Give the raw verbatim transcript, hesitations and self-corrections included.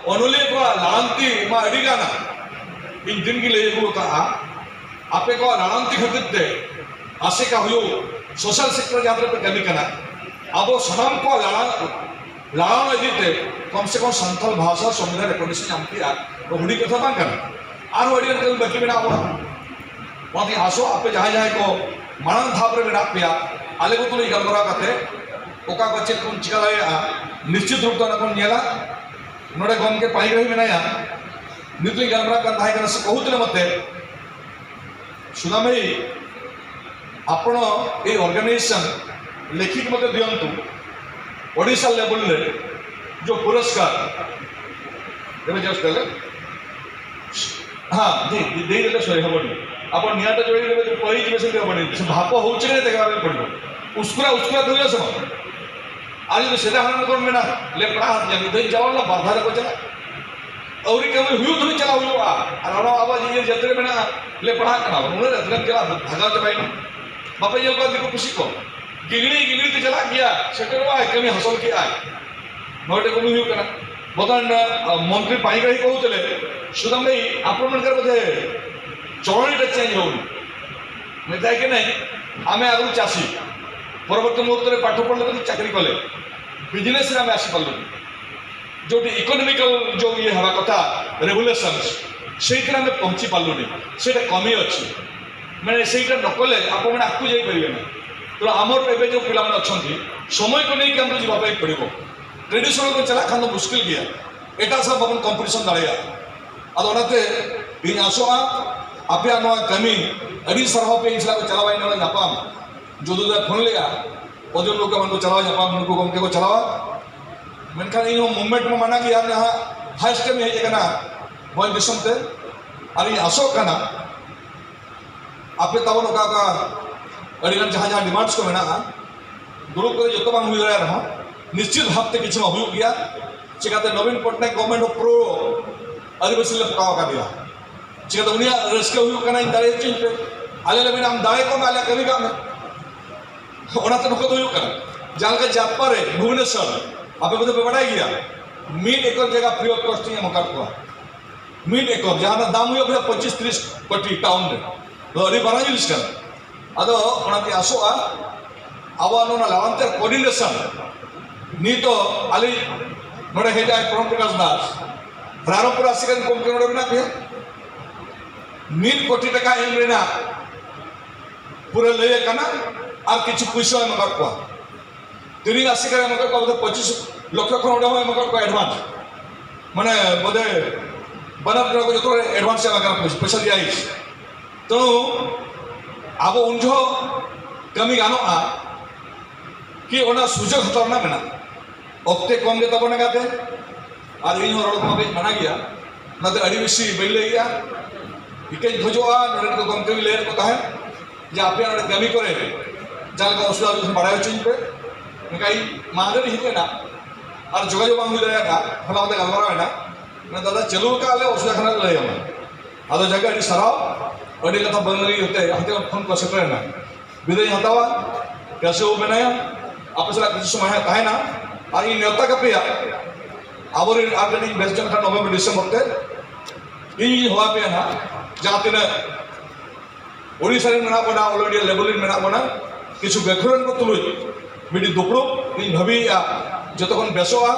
ᱚᱱᱚᱞᱤᱭᱟᱹ ᱠᱚᱣᱟᱜ ᱞᱟᱲᱟᱱᱛᱤ ᱢᱟ ᱟᱹᱰᱤ ᱜᱟᱱᱟ᱾ ᱤᱧ ᱫᱤᱱ ᱜᱮ ᱞᱟᱹᱭ ᱟᱹᱜᱩ ᱟᱠᱟᱫᱼᱟ, ᱟᱯᱮ ᱠᱚᱣᱟᱜ ᱞᱟᱲᱟᱱᱛᱤ ᱠᱷᱟᱹᱛᱤᱨ ᱛᱮ ᱟᱥᱮᱠᱟ ᱦᱩᱭᱩᱜ, ᱥᱳᱥᱟᱞ ᱥᱮᱠᱴᱚᱨ ᱡᱟᱦᱟᱸ ᱨᱮᱯᱮ ᱠᱟᱹᱢᱤ ᱠᱟᱱᱟ, ᱟᱵᱚ ᱥᱟᱱᱟᱢ ᱠᱚᱣᱟᱜ ᱞᱟᱲᱟᱱ, ᱞᱟᱲᱟᱣ ᱤᱫᱤ ᱛᱮ ᱠᱚᱢ ᱥᱮ ᱠᱚᱢ ᱥᱟᱱᱛᱟᱲ ᱵᱷᱟᱥᱟ ᱥᱚᱝᱵᱤᱫᱷᱟᱱ ᱨᱮᱠᱚᱜᱱᱤᱥᱚᱱ ᱧᱟᱢ ᱠᱮᱜᱼᱟ, ᱱᱚᱣᱟ ᱦᱩᱰᱤᱧ ᱠᱟᱛᱷᱟ ᱵᱟᱝ ᱠᱟᱱᱟ᱾ ᱟᱨᱦᱚᱸ ᱟᱹᱰᱤ ᱜᱟᱱ ᱠᱟᱹᱢᱤ ᱵᱟᱹᱠᱤ ᱢᱮᱱᱟᱜᱼᱟ ᱟᱵᱚᱣᱟᱜ᱾ ᱚᱱᱟᱛᱮᱧ ᱟᱥᱚᱜᱼᱟ, ᱟᱯᱮ ᱡᱟᱦᱟᱸᱭ ᱡᱟᱦᱟᱸᱭ ᱠᱚ ᱢᱟᱲᱟᱝ ᱫᱷᱟᱯ ᱨᱮ ᱢᱮᱱᱟᱜ ᱯᱮᱭᱟ, ᱟᱞᱮ ᱠᱚ ᱛᱩᱞᱩᱡ ᱜᱟᱞᱢᱟᱨᱟᱣ ᱠᱟᱛᱮ ᱚᱠᱟ ᱠᱚ ᱪᱮᱫ ᱵᱚᱱ ᱪᱤᱠᱟ ᱫᱟᱲᱮᱭᱟᱜᱼᱟ, ᱱᱤᱥᱪᱤᱛ ᱨᱩᱯ ᱛᱮ ᱚᱱᱟ ᱵᱚᱱ ᱧᱮᱞᱟ᱾ ᱱᱚᱰᱮ ᱜᱚᱢᱠᱮ ᱯᱟᱹᱭᱤᱠ ᱨᱮ ᱢᱮᱱᱟᱭᱟ, ᱱᱤᱛᱚᱜ ᱤᱧ ᱜᱟᱞᱢᱟᱨᱟᱣ ᱠᱟᱱ ᱛᱟᱦᱮᱸ ᱠᱟᱱᱟ ᱥᱮ ᱠᱚᱦᱩᱛ ᱞᱮ ᱢᱚᱛᱮ, ᱥᱩᱫᱟᱢ ᱵᱷᱟᱹᱭ, ᱟᱯᱚᱬ ᱮᱭ ᱚᱨᱜᱟᱱᱟᱭᱡᱮᱥᱚᱱ ᱞᱮᱠᱷᱤᱛ ᱢᱚᱛᱮ ᱫᱤᱭᱚᱱᱛᱩ, ᱳᱰᱤᱥᱟ ᱞᱮᱵᱮᱞ ᱨᱮ ᱡᱚ ᱯᱩᱨᱚᱥᱠᱟᱨ ᱮᱵᱮ ᱡᱟᱥ ᱠᱟᱞᱮ, ᱦᱮᱸ, ᱫᱮ, ᱫᱮ, ᱫᱮ, ᱫᱮ, ᱥᱚᱨᱤ, ᱦᱚᱵᱚᱱ᱾ ᱟᱵᱚ ᱱᱤᱭᱟᱹᱴᱟ ᱡᱚᱲᱤ ᱨᱮ ᱯᱟᱹᱭᱤᱡ ᱵᱮᱥᱮ ᱜᱮ ᱦᱚᱵᱚᱱ, ᱥᱮ ᱵᱷᱟᱯᱚ ᱦᱚᱪᱚ ᱠᱟᱛᱮ ᱜᱮ ᱦᱚᱵᱚᱱ᱾ ᱩᱥᱠᱩᱨᱟ, ᱩᱥᱠᱩᱨᱟ ᱫᱩᱨᱤᱭᱟ ᱥᱮ ᱵᱟᱝ? ᱟᱨ ᱡᱩᱫᱤ ᱥᱮᱫᱟᱭ ᱦᱟᱲᱟᱢ ᱠᱚ ᱢᱮᱱᱟ, ᱞᱮ ᱯᱟᱲᱦᱟᱣ ᱦᱟᱛ ᱡᱟᱝ, ᱫᱟᱹᱭ ᱡᱟᱣᱟᱞ ᱞᱟ ᱵᱟᱨ ᱫᱷᱟᱣ ᱨᱮᱠᱚ ᱪᱟᱞᱟᱜ᱾ ᱟᱹᱣᱨᱤ ᱠᱟᱹᱢᱤ ᱦᱩᱭᱩᱜ ᱫᱷᱟᱹᱵᱤᱡ ᱪᱟᱞᱟᱣ ᱦᱩᱭᱩᱜᱼᱟ᱾ ᱟᱨ ᱚᱱᱟ ᱟᱵᱚᱣᱟᱜ ᱡᱤᱭᱚᱱ ᱡᱟᱹᱛᱤ ᱨᱮ ᱢᱮᱱᱟᱜᱼᱟ, ᱞᱮ ᱯᱟᱲᱦᱟᱜ ᱠᱟᱱᱟ, ᱩᱱᱟᱹᱜ ᱨᱟᱹᱥᱠᱟᱹ ᱪᱟᱞᱟᱜ, ᱵᱷᱟᱜᱟᱣ ᱪᱟᱵᱟᱭᱮᱱᱟ᱾ ᱵᱟᱯᱮ ᱧᱮᱞ ᱠᱚᱣᱟ ᱫᱤᱠᱩ ᱯᱩᱥᱤ ᱠᱚ? ᱜᱤᱜᱽᱲᱤ, ᱜᱤᱜᱽᱲᱤ ᱛᱮ ᱪᱟᱞᱟᱜ ᱜᱮᱭᱟ, ᱥᱮᱴᱮᱨᱚᱜᱼᱟᱭ, ᱠᱟᱹᱢᱤ ᱦᱟᱥᱚᱞ ᱠᱮᱜᱼᱟᱭ᱾ ᱱᱚᱰᱮ ᱠᱟᱹᱢᱤ ᱦᱩᱭᱩᱜ ᱠᱟᱱᱟ᱾ ᱵᱚᱫᱚᱱ, ᱟ, ᱢᱚᱱᱛᱨᱤ ᱯᱟᱭᱤᱠ ᱨᱮ ᱠᱚ ᱛᱮᱞᱮ, ᱥᱩᱫᱟᱢ ᱵᱷᱟᱹᱭ, ᱟᱯᱚᱱ ᱢᱮᱱᱠᱟᱨ ᱵᱚᱫᱷᱮ ᱪᱚᱨᱚᱱᱤ ᱴᱟ ᱪᱮᱧᱡ ᱦᱚᱸ ᱩᱱᱤ᱾ ᱢᱮᱛᱟᱭ ᱠᱟᱹᱱᱟᱹᱧ, ᱟᱢᱮ ᱟᱜᱩ ᱪᱟᱹᱥᱤ, ᱯᱚᱨᱚᱵᱚᱨᱛᱤ ᱢᱩᱦᱩᱨᱛᱚ ᱨᱮ ᱯᱟᱴᱷᱚ ᱯᱚᱲᱦᱚ ᱞᱟᱹᱜᱤᱫ ᱪᱟᱹᱠᱨᱤ ᱠᱚᱞᱮ, ᱵᱤᱡᱽᱱᱮᱥ ᱨᱮ ᱟᱢᱮ ᱟᱹᱥᱩ ᱯᱟᱞᱩ᱾ ᱡᱚᱫᱤ ଇକୋନୋମିକାଲ ଯୋଉ ଇଏ ହେବା କଥା, ରେଗୁଲେସନ୍ସ, ସେଇଥିରେ ଆମେ ପହଞ୍ଚି ପାରିଲୁନି, ସେଇଟା କମି ଅଛି। ମାନେ ସେଇଟା ନ କଲେ ଆପଣମାନେ ଆଗକୁ ଯାଇପାରିବେ ନାହିଁ। ତେଣୁ ଆମର ଏବେ ଯୋଉ ପିଲାମାନେ ଅଛନ୍ତି, ସମୟକୁ ନେଇକି ଆମକୁ ଯିବା ପାଇଁ ପଡ଼ିବ। ଟ୍ରେଡିସନାଲ ᱠᱚ ᱪᱟᱞᱟᱜ ᱠᱷᱟᱱ ᱫᱚ ᱢᱩᱥᱠᱤᱞ ᱜᱮᱭᱟ, ᱮᱴᱟᱜ ᱥᱟᱶ ᱵᱟᱵᱚᱱ ᱠᱚᱢᱯᱤᱴᱤᱥᱚᱱ ᱫᱟᱲᱮᱭᱟᱜᱼᱟ। ᱟᱫᱚ ᱚᱱᱟᱛᱮ ᱤᱧ ᱟᱥᱚᱜᱼᱟ, ᱟᱯᱮᱭᱟᱜ ᱱᱚᱣᱟ ᱠᱟᱹᱢᱤ, ᱟᱹᱰᱤ ᱥᱟᱨᱦᱟᱣ ᱯᱮ ᱤᱧ ᱥᱟᱞᱟᱜ ᱯᱮ ᱪᱟᱞᱟᱣ ᱮᱱᱟ ᱧᱟᱯᱟᱢ᱾ ᱡᱩᱫᱩ ᱫᱟ ᱯᱷᱳᱱ ᱞᱮᱜᱼᱟ, ᱚᱡᱚᱱ ᱜᱚᱢᱠᱮ ᱢᱟᱱ ᱠᱚ ᱪᱟᱞᱟᱣ ᱧᱟᱯᱟᱢ, ᱱᱩᱠᱩ ᱜᱚᱢᱠᱮ ᱠᱚ ᱪᱟᱞᱟᱣᱟ᱾ ᱢᱮᱱᱠᱷᱟᱱ ᱤᱧ ᱦᱚᱸ ᱢᱩᱵᱷᱢᱮᱱᱴ ᱢᱟ ᱢᱟᱱᱟ ᱜᱮᱭᱟ, ᱡᱟᱦᱟᱸ ᱯᱷᱟᱥᱴ ᱴᱟᱭᱤᱢ ᱦᱮᱡ ᱟᱠᱟᱱᱟ ᱵᱷᱚᱸᱡᱽ ᱫᱤᱥᱚᱢ ᱛᱮ᱾ ᱟᱨ ᱤᱧ ᱟᱥᱚᱜ ᱠᱟᱱᱟ, ᱟᱯᱮ ᱛᱟᱵᱚᱱ ᱚᱠᱟ ᱚᱠᱟ ᱟᱹᱰᱤᱜᱟᱱ ᱡᱟᱦᱟᱸ ᱡᱟᱦᱟᱸ ᱰᱤᱢᱟᱱᱰᱥ ᱠᱚ ᱢᱮᱱᱟᱜᱼᱟ, ᱫᱩᱲᱩᱵ ᱠᱟᱛᱮ ᱡᱚᱛᱚ ᱵᱟᱝ ᱦᱩᱭ ᱫᱟᱲᱮᱭᱟᱜ ᱨᱮᱦᱚᱸ, ᱱᱤᱥᱪᱤᱛ ᱵᱷᱟᱵᱽ ᱛᱮ ᱠᱤᱪᱷᱩ ᱢᱟ ᱦᱩᱭᱩᱜ ᱜᱮᱭᱟ᱾ ᱪᱤᱠᱟᱹᱛᱮ ᱱᱚᱵᱤᱱ ᱯᱚᱴᱱᱟᱭᱮᱠ ᱜᱚᱵᱷᱢᱮᱱᱴ ᱦᱚᱸ ᱯᱨᱳ ᱟᱹᱫᱤᱵᱟᱹᱥᱤ ᱞᱮ ᱯᱟᱠᱟᱣ ᱟᱠᱟᱫᱮᱭᱟ᱾ ᱪᱤᱠᱟᱹᱛᱮ ᱩᱱᱤᱭᱟᱜ ᱨᱟᱹᱥᱠᱟᱹ ᱦᱩᱭᱩᱜ ᱠᱟᱱᱟ, ᱤᱧ ᱫᱟᱲᱮ ᱦᱚᱪᱚᱧ ᱯᱮ᱾ ᱟᱞᱮ ᱞᱮ ᱢᱮᱱᱟ, ᱟᱢ ᱫᱟᱲᱮ ᱠᱚᱜ ᱢᱮ, ᱟᱞᱮᱭᱟᱜ ᱠᱟᱹᱢᱤ ᱠᱟᱜ ᱢᱮ᱾ ᱚᱱᱟᱛᱮ ᱱᱚᱝᱠᱟ ᱫᱚ ᱦᱩᱭᱩᱜ ᱠᱟᱱᱟ᱾ ᱡᱟᱦᱟᱸ ᱞᱮᱠᱟ ᱡᱟᱛᱯᱟ ᱨᱮ ᱵᱷᱩᱵᱽᱱᱮᱥᱚᱨ, ᱟᱯᱮ ᱠᱚᱫᱚ ᱯᱮ ᱵᱟᱰᱟᱭ ᱜᱮᱭᱟ, ᱢᱤᱫ ᱮᱠᱚᱨ ᱡᱟᱭᱜᱟ free of cost ᱤᱧ ᱮᱢ ᱟᱠᱟᱫ ᱠᱚᱣᱟ᱾ ᱢᱤᱫ ᱮᱠᱚᱨ ᱡᱟᱦᱟᱸ ᱨᱮᱱᱟᱜ ᱫᱟᱢ ᱦᱩᱭᱩᱜ ᱠᱟᱱᱟ ᱯᱚᱸᱪᱤᱥ ᱛᱤᱨᱤᱥ ᱠᱳᱴᱤ ᱴᱟᱣᱩᱱ ᱨᱮ, ᱱᱚᱣᱟ ᱟᱹᱰᱤ ᱢᱟᱨᱟᱝ ᱡᱤᱱᱤᱥ ᱠᱟᱱᱟ᱾ ᱟᱫᱚ ᱚᱱᱟᱛᱮ ᱟᱥᱚᱜᱼᱟ, ᱟᱵᱚᱣᱟᱜ ᱱᱚᱣᱟ ᱞᱟᱲᱟᱱᱛᱮ coordination, ᱱᱤᱛᱚᱜ ᱟᱹᱞᱤᱧ ᱱᱚᱰᱮ ᱦᱮᱡ ᱟᱭ ᱯᱨᱚᱢ ᱯᱨᱚᱠᱟᱥ ᱫᱟᱥ, ᱨᱟᱭᱨᱚᱝᱯᱩᱨ ᱟᱥᱮᱠᱟ ᱨᱮᱱ ᱜᱚᱢᱠᱮ ᱱᱚᱰᱮ ᱢᱮᱱᱟᱜ ᱯᱮᱭᱟ, ᱢᱤᱫ ᱠᱳᱴᱤ ᱴᱟᱠᱟ ᱮᱢ ᱨᱮᱱᱟᱜ ᱯᱩᱨᱟᱹ ᱞᱟᱹᱭ ᱟᱠᱟᱱᱟ, ᱟᱨ ᱠᱤᱪᱷᱩ ᱯᱩᱭᱥᱟᱹ ᱮᱢ ᱟᱠᱟᱫ ᱠᱚᱣᱟ᱾ ᱛᱤᱨᱤᱥ ᱟᱥᱮᱠᱟ ᱨᱮ ᱮᱢ ᱟᱠᱟᱫ ᱠᱚᱣᱟ, ᱯᱚᱸᱪᱤᱥ ᱞᱚᱠᱷᱚ ᱠᱷᱚᱱ ᱚᱸᱰᱮ ᱦᱚᱸ ᱮᱢ ᱟᱠᱟᱫ ᱠᱚᱣᱟ advance᱾ ᱢᱟᱱᱮ ᱵᱚᱫᱮ ᱵᱟᱱᱟᱨ ᱴᱚᱴᱷᱟ ᱠᱚ ᱡᱚᱛᱚ ᱨᱮ advance ᱮᱢ ᱟᱠᱟᱱᱟ ᱯᱚᱭᱥᱟ, ᱯᱚᱭᱥᱟ ᱨᱮᱭᱟᱜ ᱤᱥ᱾ ᱛᱮᱬᱩ ᱟᱵᱚ ᱩᱱ ᱡᱚᱦᱚᱜ ᱠᱟᱹᱢᱤ ᱜᱟᱱᱚᱜᱼᱟ ᱠᱤ ᱚᱱᱟ ᱥᱩᱡᱳᱜᱽ ᱦᱟᱛᱟᱣ ᱨᱮᱱᱟᱜ ᱢᱮᱱᱟᱜᱼᱟ᱾ ᱚᱠᱛᱮ ᱠᱚᱢ ᱜᱮ ᱛᱟᱵᱚᱱᱟ ᱜᱟᱛᱮ, ᱟᱨ ᱤᱧ ᱦᱚᱸ ᱨᱚᱲ ᱠᱚᱢᱟ ᱠᱟᱹᱡ ᱢᱟᱱᱟ ᱜᱮᱭᱟ, ᱚᱱᱟᱛᱮ ᱟᱹᱰᱤ ᱵᱮᱥᱤ ᱵᱟᱹᱧ ᱞᱟᱹᱭ ᱜᱮᱭᱟ᱾ ᱤᱠᱟᱹᱧ ᱠᱷᱚᱡᱚᱜᱼᱟ ᱱᱚᱰᱮ ᱠᱚ ᱜᱚᱢᱠᱮ ᱞᱟᱹᱭ ᱠᱚ ᱛᱟᱦᱮᱸᱫ ᱡᱮ ᱟᱯᱮᱭᱟᱜ ᱱᱚᱰᱮ ᱠᱟᱹᱢᱤ ᱠᱚᱨᱮ ᱡᱟᱦᱟᱸ ᱞᱮᱠᱟ ᱚᱥᱩᱵᱤᱫᱷᱟ ᱦᱩᱭᱩᱜ ᱠᱷᱟᱱ ᱵᱟᱲᱟᱭ ᱦᱚᱪᱚᱧ ᱯᱮ᱾ ᱢᱮᱱᱠᱷᱟᱱ ᱤᱧ ᱢᱟᱦᱫᱮᱨ ᱤᱧ ᱦᱮᱡ ᱮᱱᱟ ᱟᱨ ᱡᱳᱜᱟᱡᱳᱜᱽ ᱵᱟᱝ ᱦᱩᱭ ᱫᱟᱲᱮᱭᱟᱜᱼᱟ, ᱦᱚᱞᱟ ᱢᱟᱦᱫᱮᱨ ᱜᱟᱞᱢᱟᱨᱟᱣ ᱮᱱᱟ, ᱢᱮᱱ ᱫᱟᱫᱟ ᱪᱟᱹᱞᱩ ᱟᱠᱟᱫ ᱞᱮ ᱚᱥᱩᱵᱤᱫᱷᱟ ᱠᱷᱟᱱ ᱞᱮ ᱞᱟᱹᱭ ᱟᱢᱟ᱾ ᱟᱫᱚ ᱡᱟᱜᱮ ᱟᱹᱰᱤ ᱥᱟᱨᱦᱟᱣ, ᱟᱹᱰᱤ ᱠᱟᱛᱷᱟ ᱵᱟᱹᱝ ᱞᱟᱹᱜᱤᱫ ᱦᱚᱛᱮ ᱦᱟᱱᱛᱮ ᱠᱷᱚᱱ ᱯᱷᱳᱱ ᱠᱚ ᱥᱮᱴᱮᱨ ᱮᱱᱟ᱾ ᱵᱤᱫᱟᱹᱭ ᱤᱧ ᱦᱟᱛᱟᱣᱟ, ᱠᱟᱹᱥᱤ ᱵᱟᱹᱵᱩ ᱢᱮᱱᱟᱭᱟ, ᱟᱯᱮ ᱥᱟᱞᱟᱜ ᱠᱤᱪᱷᱩ ᱥᱚᱢᱚᱭ ᱦᱟᱸᱜ ᱛᱟᱦᱮᱱᱟ, ᱟᱨ ᱤᱧ ᱱᱮᱣᱛᱟ ᱠᱟᱯᱮᱭᱟ ᱟᱵᱚᱨᱮᱱ ᱟᱨ ᱠᱟᱹᱴᱤᱡ ᱵᱮᱥ ᱡᱚᱱ ᱠᱷᱟᱱ ᱱᱚᱵᱷᱮᱢᱵᱚᱨ ᱰᱤᱥᱮᱢᱵᱚᱨ ᱛᱮ ᱤᱧ ᱦᱚᱦᱚ ᱟᱯᱮᱭᱟ ᱦᱟᱸᱜ, ᱡᱟᱦᱟᱸ ᱛᱤᱱᱟᱹᱜ ᱳᱰᱤᱥᱟ ᱨᱮᱱ ᱢᱮᱱᱟᱜ ᱵᱚᱱᱟ, all India level ᱨᱮᱱ ᱢᱮᱱᱟᱜ ᱵᱚᱱᱟ, ᱠᱤᱪᱷᱩ ᱜᱟᱹᱠᱷᱩᱲᱟᱱ ᱠᱚ ᱛᱩᱞᱩᱡ ᱢᱤᱫᱴᱤᱡ ᱫᱩᱯᱲᱩᱵ ᱤᱧ ᱵᱷᱟᱹᱵᱤᱭᱮᱫᱼᱟ, ᱡᱚᱛᱚ ᱠᱷᱚᱱ ᱵᱮᱥᱚᱜᱼᱟ᱾